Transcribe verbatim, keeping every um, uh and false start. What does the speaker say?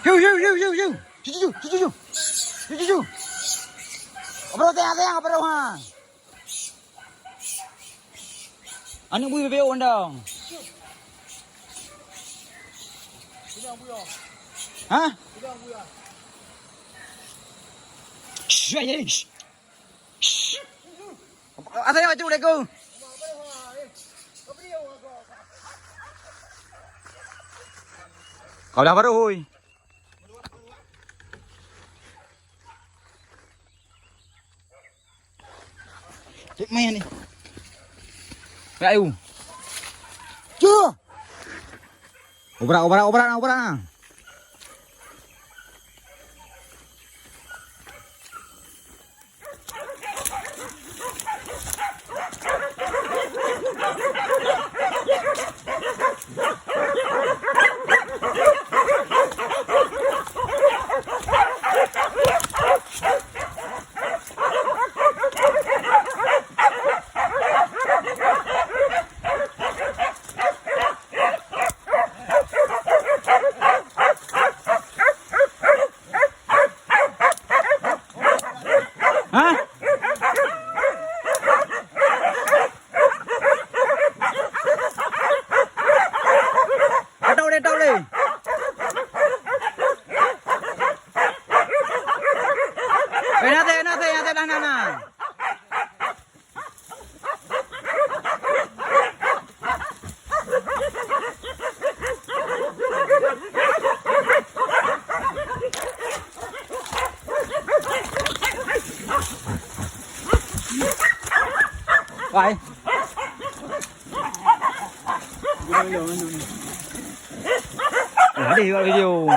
Hiu, hiu, hiu, hiu, hiu. Cucu, cucu, cucu. Cucu, cucu. Apa tengah, tengah, apa dah, ha? Aneuk bui bebek undang. Ha? Shh, ya, ya, shh. Shh. Asai macam udah kau. Kau dah baru, hui. Cek main ni. Rayu. Cuh. Obrak, obrak, obrak, obrak. Ha? Tau deh, tau deh. Eh, na teh, na teh, na teh, na, na, na. Wai. Ada video.